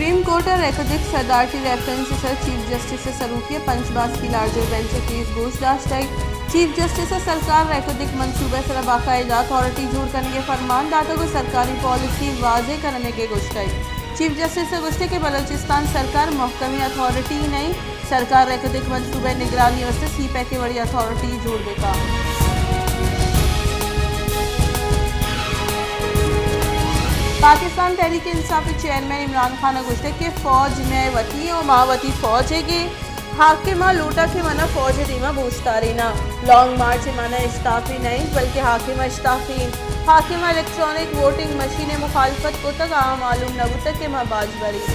Supreme court ء ریکودک سردارٹی ریفرنس ء سر چیف جسٹس ء سروکی ء پنچ باسکی لارجر بینچ ء کیس گوش داشتگ۔ چیف جسٹس ء سرکار ریکودک منصوبہ ء سرا باقاعدہ اتھارٹی جوڑ کنگ ء فرمان داتگ ء سرکاری پالیسی واضح کنگ ء گوشتگ۔ چیف جسٹس ء گوشتگ کہ بلوچستان سرکار محکمیں اتھارٹی نہ انت، سرکار ریکودک منصوبہ ء نگرانی ء واستہ سی پیک ء وڑیں اتھارٹی جوڑ بہ کن۔ پاکستان تحریک انصاف ء چیئرمین عمران خان ء گوشتگ کہ فوج مئے وتی ء ما وتی فوج ء گے، حاکم ء لوٹا کہ منا فوج ء دیما بوشتارینا۔ لانگ مارچ ء مانا اشتافی نہ انت بلکہ حاکم ء اشتافی انت۔ حاکم ء الیکٹرانک ووٹنگ مشین ء مخالفت کتگ، آ معلوم نہ بوتگ کہ ما باج بریں۔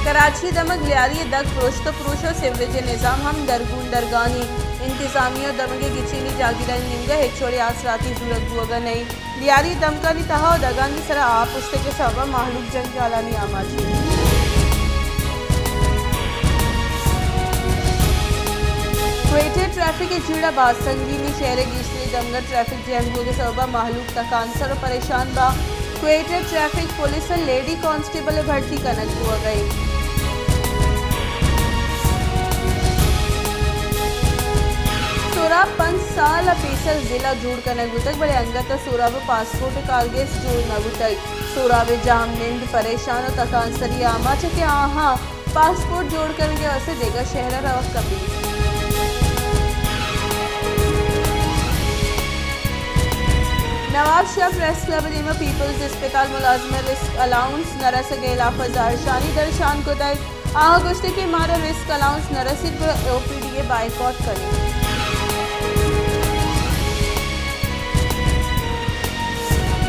کراچی ء دمگ لیاری ء دگ پروشت ء پروش ء سیوریج ء نظام ہم درگون درگانی۔ انتظامیہ ء دمگ ء گچینی جاگیرانی نیمگ ء ہچ وڑیں آسراتی زورگ بوگ ء نہ انت۔ لیاری دمگانی تہا و دگانی سرا آپ اشتگ ء سبب ء مہلوک جنجالانی آماچ انت۔ کوئٹہ ء ٹریفک ء جیڑہ باز سنگین انت، شہر ء گیشتریں دمگ ء ٹریفک جیم بوگ ء سبب ء مہلوک تکانسر و پریشان باں۔ کوئٹہ ء ٹریفک پولیس ء لیڈی کانسٹیبل ء بھرتی کنگ بوگ ء انت۔ سوراب پنچ سال ء پیسر ضلع جوڑ کنگ بوتگ، بلے انگت ء سوراب ء پاسپورٹ ء کارگس جوڑ نہ بوتگ۔ سوراب ء جہم نند پریشان ء تکانسری آماچ ء کہ آہاں پاسپورٹ جوڑ کنگ ء واستہ دگہ شہر ء روگ کپیت۔ نواب شاہ پریس کلب ء دیم ء پیپلز اسپتال ملازم ء رسک الاؤنس نہ رسگ ء ہلاپ ء زہرشانی درشان کتگ۔ آہاں گوشتگ کہ مارا رسک الاؤنس نہ رسیت، گڑا او پی ڈی ء بائیکاٹ کنیں۔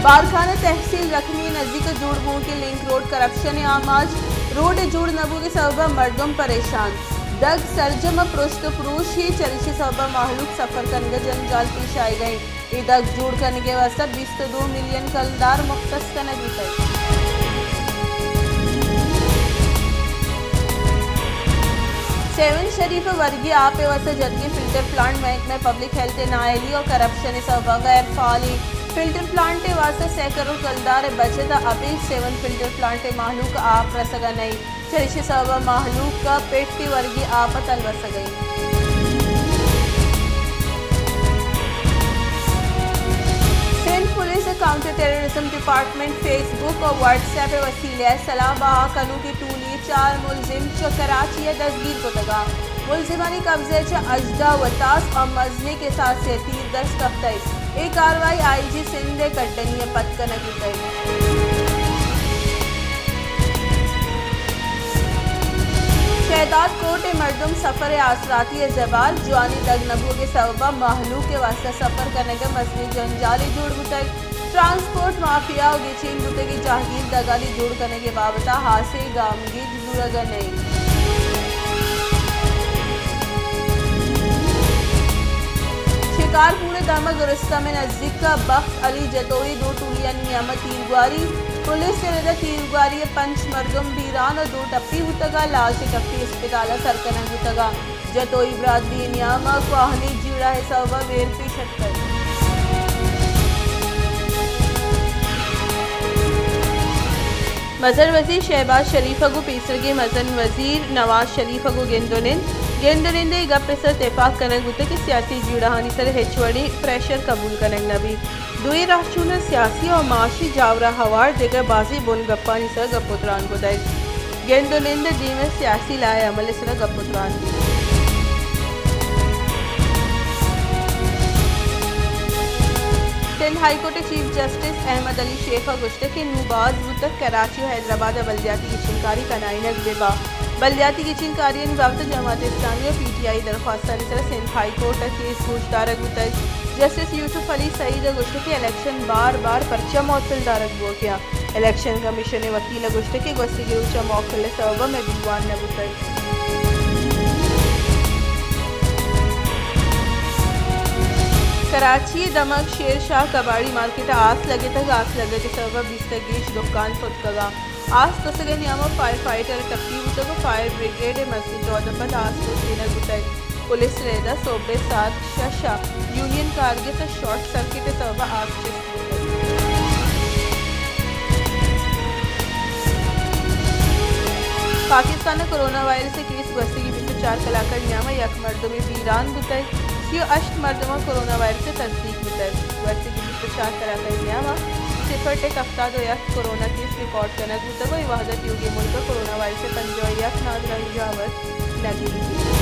بارکھان ء تحصیل رکھنی ء نزیک ء جوڑ بوؤکیں لنک روڈ کرپشن ء آماچ، روڈ ء جوڑ نہ بوگ ء سبب ء مردم پریشان، دگ سرجم ء پرشت ء پروشی، چریشی ء سبب ء مہلوک سفر کنگ ء جنجال پیش آیگ ء انت۔ اے دگ جوڑ کنگ ء واستہ بیست ء دو ملین کلدار مختص کنگ بوتگ۔ سیون شریف ء ورگی آپ ء واستہ جدگی فلٹر پلانٹ محکمہ پبلک ہیلتھ ء نااہلی و کرپشن ء سبب ء غیر فعالی۔ فلٹر پلانٹ ء واستہ سئے کروڑ کلدار ء بچت ء ابید سیون فلٹر پلانٹ ء مہلوک ء آپ رسگ ء نہ انت۔ چریشی سبب ء مہلوک ء پٹ ء ورگی آپ ء تلوسگ ء انت۔ سندھ پولیس ء کاؤنٹر ٹیررزم ڈیپارٹمنٹ فیس بک ء واٹس ایپ ء وسیلہ ء سلاہ بہا کنوکیں ٹولی ء چار ملزم چہ کراچی ء دزگیر کتگ ء ملزمانی قبضہ ء چہ ہژدہ وتاس ء مزنیں کساسے ء تیر دست کپتگ۔ اے کاروائی آئی جی سندھ ء کڈنی ء پد کنگ بوتگ۔ شہداد کوٹ ء مردم سفر ء آسراتی ء زبہر، جوانیں دگ نہ بوگ ء سبب ء مہلوک ء واستہ سفر کنگ ء مزنیں جنجالے جوڑ بوتگ۔ ٹرانسپورٹ مافیا ء گچین بوتگیں جہگیر دگانی جوڑ کنگ ء بابت ء ہاسیں گامگیج زورگ ء نہ انت۔ شکارپور ء دمگ رستم ء نزیک ء بخت علی جتوئی دو ٹولیانی نیام ء تیرگواری، پولیس ء رد ء تیرگواری ء پنچ مردم بیران ء دو ٹپی بوتگ ء لاش ء ٹپی اسپتال ء سر کنگ بوتگ ء جتوئی برادری ء نیام ء کوہنیں جیڑہ ء سوب ء ویر پیش اتکگ۔ مزن وزیر شہباز شریف ء گوں پیسرگیں مزن وزیر نواز شریف ء گوں گند ء نند، گند ء نند ء اے گپ ء سر تپاک کنگ بوتگ کہ سیاسی جیڑہانی سر ء ہچ وڑیں پریشر قبول کنگ نہ بیت۔ دوئیں راہشون ء سیاسی ء معاشی جاور ء ہوار دگہ بازیں بنگپانی سر ء گپ ء تران کتگ۔ گند ء نند ء دیم ء سیاسی لائحہ عمل ء سر ء گپ ء تران بیت۔ سندھ ہائی کورٹ ء چیف جسٹس احمد علی شیخ ء گوشتگ کہ نوں باز بوتگ کراچی ء حیدرآباد ء بلدیاتی گچینکاری کنائینگ بہ با۔ بلدیاتی گچینکاریانی بابت ء جماعت اسلامی ء پی ٹی آئی ء درخواستانی سر ء سندھ ہائی کورٹ ء کیس گوشدارگ بوتگ۔ جسٹس یوسف علی سعید ء گوشتگ کہ الیکشن بار بار پرچا معطل دارگ بوگ ء انت؟ الیکشن کمیشن ء وکیل ء گوشتگ کہ گوستگیں روچ ء موکل ء سوب ء مئے دیوان نہ بوتگ۔ کراچی ء دمگ شیر شاہ کباڑی مارکیٹ ء آس لگتگ، آس لگگ ء سوب ء بیست ء گیش دکان ستکگ ء آس کسگ ء نیام ء فائر فائٹر ء ٹپی بوتگ ء فائر بریگیڈ ء مزنیں جہد ء پد آس دزینگ بوتگ۔ پولیس ء رد ء سہب ء ساعت شش ء یونین کارگس ء شارٹ سرکٹ ء سوب ء آس چست بوتگ۔ پاکستان ءَ کرونا وائرس ءِ کیس گوستگیں بیست ءُ چار کلاک ءِ نیام ءَ یک مردمے بیران بوتگ، سی ءُ ہشت مردماں کرونا وائرس ءِ تصدیق بوتگ۔ گوستگیں بیست ءُ چار کلاک ءِ نیام ءَ صفر ٹک ہفتاد ءُ یک کرونا کیس ریکارڈ کنگ بوتگ ءُ اے وھد ءَ تیوگیں ملک ءَ کرونا وائرس ءِ پنجاہ ءُ یک نادراہی جاور نہ گیریت۔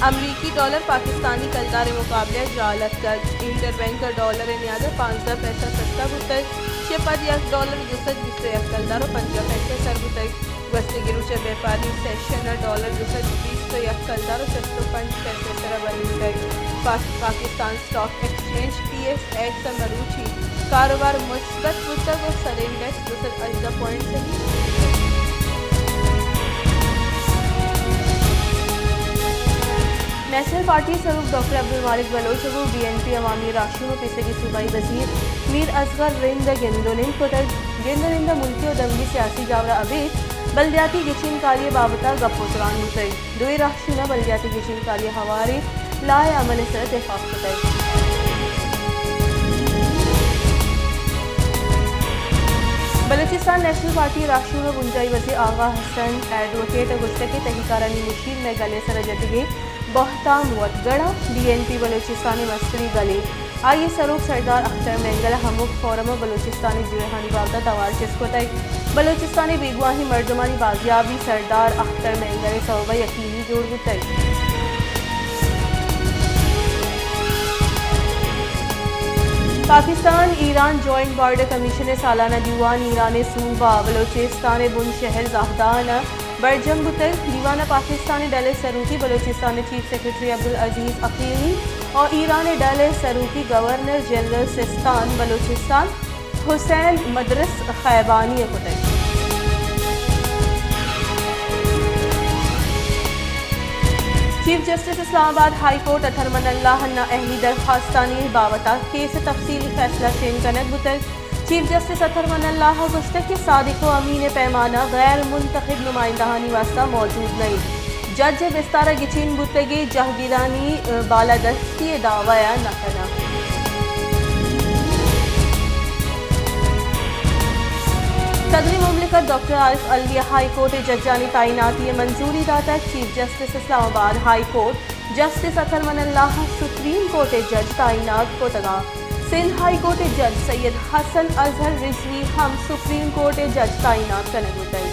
امریکی ڈالر پاکستانی کلدار ءِ مقابلہ ءَ جال اتکگ۔ انٹر بینک ءَ ڈالر ءِ نیاد ءَ پانزدہ پیسہ سستا بوتگ۔ چہ پد یک ڈالر دو سد بیست ءُ یک کلدار ءُ پنجاہ پیسہ سر بوتگ۔ گوستگیں روچ ءَ بیپاری سیشن ءَ ڈالر دو سد بیست ءُ یک کلدار ءُ شست ءُ پنچ پیسہ سر ءَ بند بوتگ۔ پاس-، Pakistan stock exchange, P S X, ءَ مروچی کاروبار مثبت بوتگ ءُ سر انڈیکس دو سد ہژدہ پوائنٹ سہی بوتگ۔ نیشنل پارٹی ءِ سروک ڈاکٹر عبدالمالک بلوچ ءَ گوں بی این پی عوامی راہشون ءُ پیسریگیں صوبائی وزیر میر اصغر رند ءَ گند ءُ نند کتگ۔ گند ءُ نند ءَ ملکی ءُ دمگی سیاسی جاور ءَ ابید بلدیاتی گچین کاری ءِ بابت ءَ گپ ءُ تران بوتگ۔ دوئیں راہشوناں بلدیاتی گچین کاری ءِ ہواریں لائحہ ءِ عمل ءِ سر ءَ تحقاق کتگ۔ بلوچستان نیشنل پارٹی ءِ راہشون ءُ بنجاہی وزیر آغا حسن ایڈووکیٹ ءَ گوشتگ کہ تہیکارانی مشیر مئے گل ءِ سر ءَ جتگیں بہتام وت گڑا بی این پی بلوچستان ءِ مستریں گلے۔ آئی ءِ سروک سردار اختر مینگل ءَ ہمک فورم ءَ بلوچستان ءِ جیڑہانی بابت ءَ توار چست کتگ۔ بلوچستان ءِ بیگواہیں مردمانی بازیابی سردار اختر مینگل ءِ سوب ءَ یقینی جوڑ بوتگ۔ پاکستان ایران جوائنٹ بارڈر کمیشن ءِ سالانہ دیوان ایران ءِ صوبہ بلوچستان ءِ بن شہر زاہدان ءَ برجم بوتگ۔ دیوان ءَ پاکستان ءِ ڈل ءِ سروکی بلوچستان ءِ چیف سیکرٹری عبدالعزیز عقیلی ءُ ایران ءِ ڈل ءِ سروکی گورنر جنرل سیستان بلوچستان حسین مدرس خیبانی ءَ کتگ۔ چیف جسٹس اسلام آباد ہائی کورٹ اطہر من اللہ ءِ نااہلی درخواستانی بابت ءَ کیس ءِ تفصیلی فیصلہ شنگ کنگ بوتگ۔ چیف جسٹس اطہر من اللہ ءَ گوشتگ کہ صادق ءُ امین ءِ پیمانہ غیر منتخب نمائندہانی واستہ موجود نہ انت۔ جج ءِ بستار ءَ گچین بوتگیں جہگیرانی بالادستی ءِ دعوی ءَ نہ کناں۔ صدر مملکت ڈاکٹر عارف علوی ءَ ہائی کورٹ ءِ ججانی تعیناتی ءِ منظوری داتگ۔ چیف جسٹس اسلام آباد ہائی کورٹ جسٹس اطہر من اللہ ءَ سپریم کورٹ ءِ جج تعینات کتگ اَنت۔ سندھ ہائی کورٹ ءِ جج سید حسن اظہر رضوی ہم سپریم کورٹ ءِ جج تعینات کنگ بوتگ۔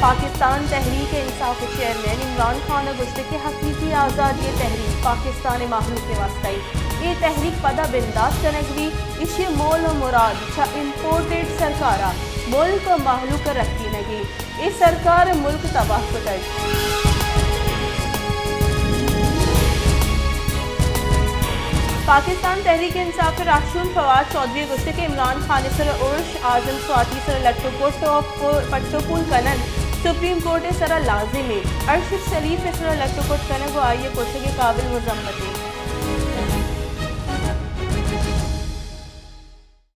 پاکستان تحریک انصاف ءِ چیئرمین عمران خان ءَ گوشتگ کہ حقیقی آزادی ءِ تحریک پاکستان ءِ مہلوک ءِ واستہ اِنت۔ اے تحریک پدا بندات کنگ بیت، ایشی ءِ مول ءُ مراد چہ امپورٹڈ سرکار ءَ ملک ءُ مہلوک ءَ رکینگ اِنت۔ اے سرکار ءَ ملک تباہ کتگ۔ پاکستان تحریک انصاف ءِ راہشون فواد چوہدری ءَ گوشتگ کہ عمران خان ءِ سر ءَ ارش، عازم سواتی ءِ سر ءَ لٹ ءُ کٹ ءُ پ-، پٹ ءُ پول کنگ سپریم کورٹ ءِ سر ءَ لازم اِنت۔ ارشد شریف ءِ سر ءَ لٹ ءُ کٹ کنگ ءُ آئی ءِ کشگ ءِ قابل مذمت اِنت۔